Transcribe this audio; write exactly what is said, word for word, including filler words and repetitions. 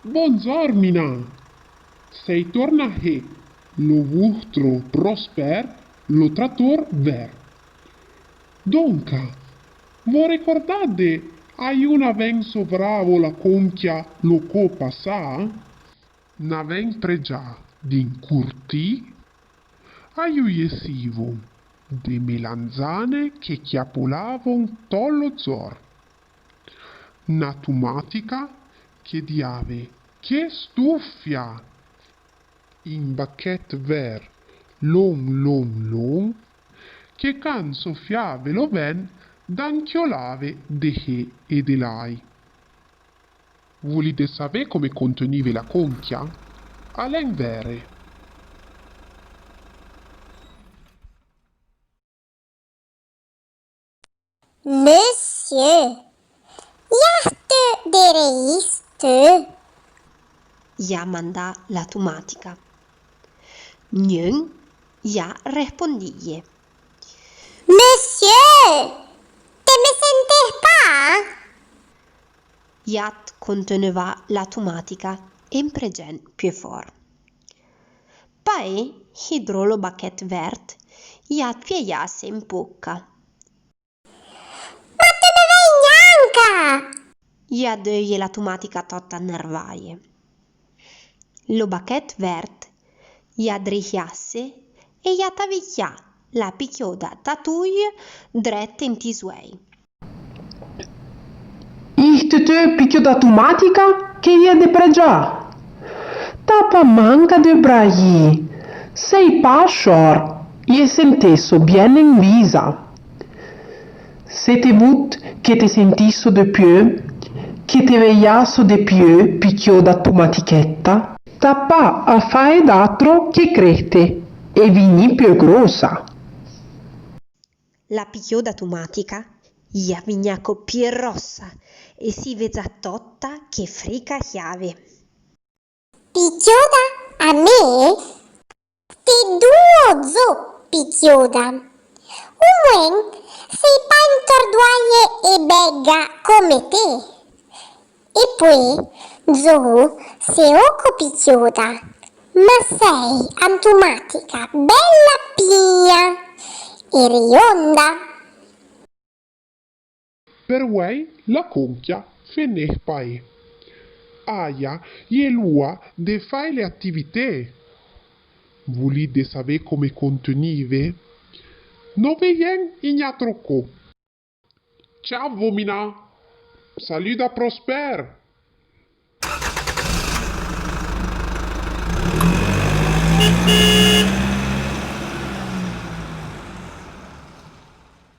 Bondzor, Mina! Sei tornà hé, lo vouhtro Prosper, lo trator ver. Donca, vo recordade a ioù n'avèn sovravo la conquia lo co passà? N'avèn prejà d'incurtì a ioù ié sivo de melanzane che chiapolavon to lo dzor. Na tumatica che diave: che stufia! In bachèt ver lon lon lon, che can sofiave lo ven, dancholave de hé e de lai. Vulide savè come contenive la conquia? Alèn vère. Monsieur, y a-te de reiste? Y a mandà la tumatica. Gnun y a respondìe. Monsieur, te me sentè pa? Y at contenevà la tumatica en prejèn pié for. Paé hidrò lo bachèt vert, y at piéiasse en poca. Ma te me vèi gnanca! Y a deuje la tumatica totta nervaie. Lo bachèt vert y a drihiasse e y a tavichià la pichioda tatouille drèt enti i zuèi. Ihte te, pichioda tumatica, que y è de prejà? T'à pa manca de braì, sei pa chor, y è sentesso bien en visa. Se te vut que te sentisso de pié, que te veiasso de pié, pichioda tumatichetta, t'à pa a fae d'atro que crèste e vignì pié grossa. La pichioda tumatica y a vignà co pié rossa e si vezà totta que fricahiave. Pichioda a mé? Te duo zo, pichioda. Omoin sei pa entordoaie e bega come te. E poué, zo, se oco pichioda, ma sei a tumatica bella pia e rionda. Per ouèi la conquia fenè paé. Aia y è l'oua de fae le attività. Vulide savè come contenive? No vèien in atro co. Ciao, Mina! Salut da Prosper!